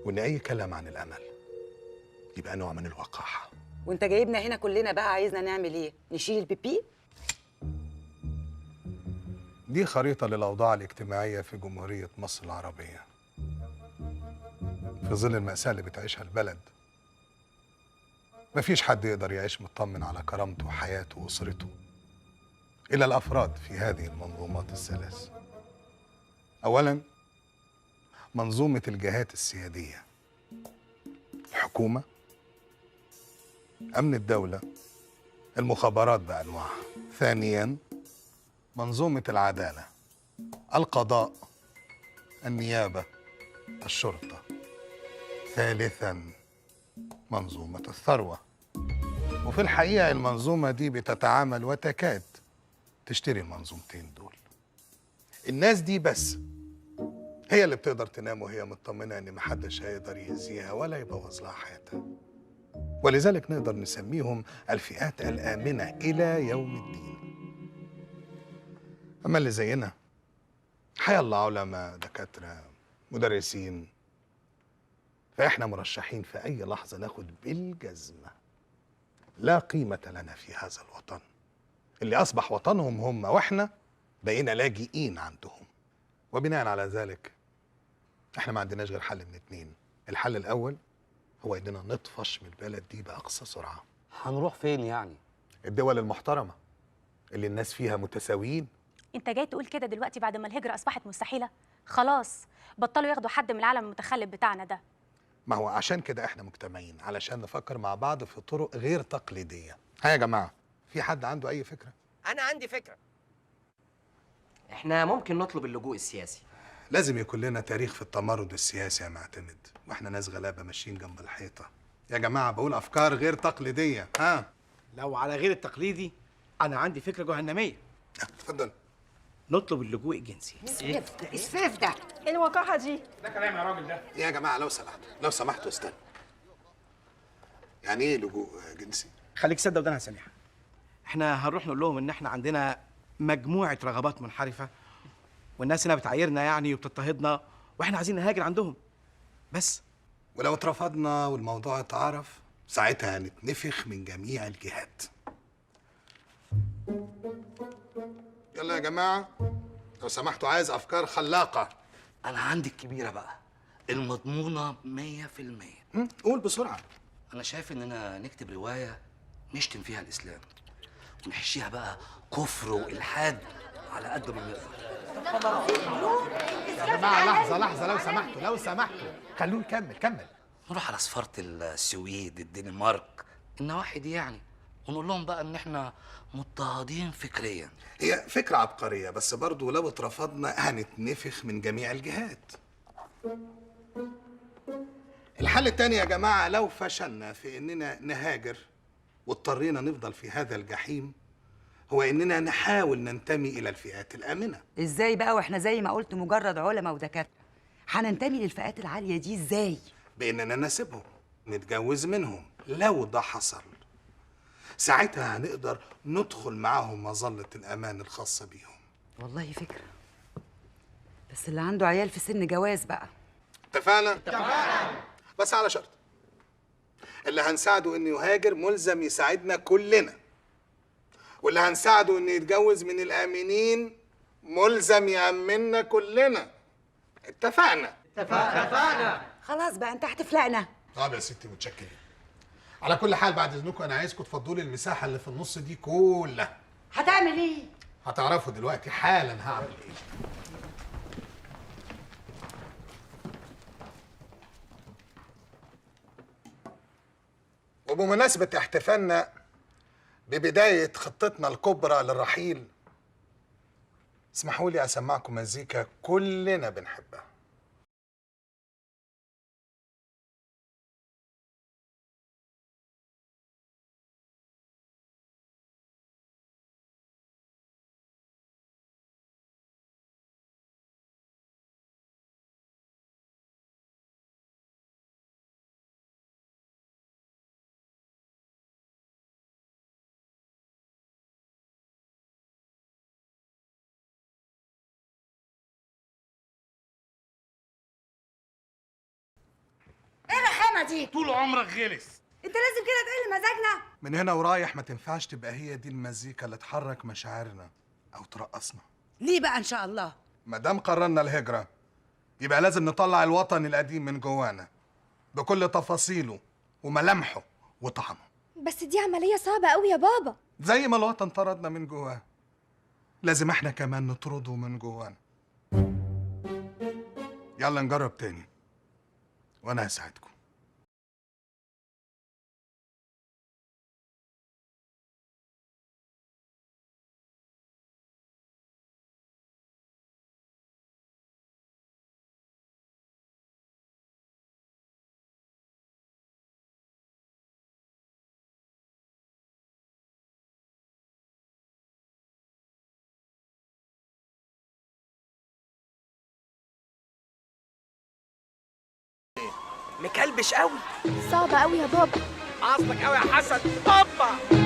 وإن أي كلام عن الأمل يبقى نوع من الوقاحة. وأنت جايبنا هنا كلنا بقى عايزنا نعمل إيه؟ نشيل البيبي؟ دي خريطة للأوضاع الاجتماعية في جمهورية مصر العربية في ظل المأساة اللي بتعيشها البلد. مفيش حد يقدر يعيش مطمن على كرامته وحياته وأسرته إلا الأفراد في هذه المنظومات الثلاث. أولاً منظومة الجهات السيادية، الحكومة، أمن الدولة، المخابرات بأنواعها. ثانياً منظومة العدالة، القضاء، النيابة، الشرطة. ثالثاً منظومة الثروة. وفي الحقيقة المنظومة دي بتتعامل وتكاد تشتري المنظومتين دول. الناس دي بس هي اللي بتقدر تنام وهي مطمنة إن محدش هيقدر يأذيها ولا يبوظ لها حياتها، ولذلك نقدر نسميهم الفئات الآمنة إلى يوم الدين. أما اللي زينا، حيالله علماء، دكاترة، مدرسين، فإحنا مرشحين في أي لحظة ناخد بالجزمة. لا قيمة لنا في هذا الوطن اللي أصبح وطنهم هم، وإحنا بقينا لاجئين عندهم. وبناء على ذلك إحنا ما عندناش غير حل من اتنين. الحل الأول هو إننا نطفش من البلد دي بأقصى سرعة. هنروح فين يعني؟ الدول المحترمة اللي الناس فيها متساويين. انت جاي تقول كده دلوقتي بعد ما الهجرة أصبحت مستحيلة؟ خلاص بطلوا ياخدوا حد من العالم المتخلف بتاعنا ده. ما هو عشان كده احنا مجتمعين، علشان نفكر مع بعض في طرق غير تقليدية. ها يا جماعة، في حد عنده أي فكرة؟ أنا عندي فكرة. احنا ممكن نطلب اللجوء السياسي. لازم يكون لنا تاريخ في التمرد السياسي يا معتمد، واحنا ناس غلابة ماشيين جنب الحيطة. يا جماعة بقول أفكار غير تقليدية. ها؟ لو على غير التقليدي أنا عندي فكرة جهنمية. اتفضل. نطلب اللجوء الجنسي. السيف ده، ايه الوقاحة دي؟ ده كلام يا راجل ده. يا جماعة لو سمحتوا، لو سمحتوا استنى. يعني ايه لجوء جنسي؟ خليك سده ودانها سميحة. احنا هنروح نقول لهم ان احنا عندنا مجموعة رغبات منحرفة، والناس هنا بتعايرنا يعني وبتضطهدنا، واحنا عايزين نهاجر عندهم بس. ولو اترفضنا والموضوع اتعرف ساعتها هنتنفخ من جميع الجهات. يلا يا جماعة لو سمحتوا، عايز أفكار خلاقة. أنا عندي الكبيرة بقى، المضمونة 100%. قول بسرعة. أنا شايف إننا نكتب رواية نشتم فيها الإسلام ونحشيها بقى كفر وإلحاد على قد ما نقدر. يا جماعة لحظة لحظة لو سمحتوا، لو سمحتوا خلوه يكمل. كمل. نروح على سفارة السويد، الدنمارك، النواحي دي يعني، ونقول لهم بقى ان احنا مضطهدين فكريا. هي فكرة عبقرية، بس برضو لو اترفضنا هنتنفخ من جميع الجهات. الحل التاني يا جماعة، لو فشلنا في اننا نهاجر واضطرينا نفضل في هذا الجحيم، هو اننا نحاول ننتمي الى الفئات الآمنة. ازاي بقى واحنا زي ما قلت مجرد علماء ودكاترة؟ هننتمي للفئات العالية دي ازاي؟ باننا نسيبهم، نتجوز منهم. لو ده حصل ساعتها هنقدر ندخل معاهم مظلة الأمان الخاصة بيهم. والله فكرة، بس اللي عنده عيال في سن جواز بقى. اتفقنا؟ اتفقنا، بس على شرط، اللي هنساعده إنه يهاجر ملزم يساعدنا كلنا، واللي هنساعده إنه يتجوز من الآمنين ملزم يأمننا كلنا. اتفقنا؟ اتفقنا. خلاص بقى، انت هتفلقنا. طب يا ستي متشكرين. على كل حال بعد اذنكم انا عايزكم تفضوا لي المساحة اللي في النص دي كلها. هتعمل ايه؟ هتعرفوا دلوقتي حالا هعمل ايه. وبمناسبة احتفالنا ببداية خطتنا الكبرى للرحيل، اسمحوا لي اسمعكم مزيكا كلنا بنحبها. الرخامه دي؟ طول عمرك غلس. انت لازم كده تقل مزاجنا. من هنا ورايح ما تنفعش تبقى هي دي المزيكا اللي تحرك مشاعرنا او ترقصنا. ليه بقى ان شاء الله؟ ما دام قررنا الهجرة يبقى لازم نطلع الوطن القديم من جوانا بكل تفاصيله وملامحه وطعمه. بس دي عملية صعبة قوي يا بابا. زي ما الوطن طردنا من جواه لازم احنا كمان نطرده من جوانا. يلا نجرب تاني وانا هساعدكم. مكلبش قوي. صعبة قوي يا بابا. عصبك قوي يا حسن. بابا.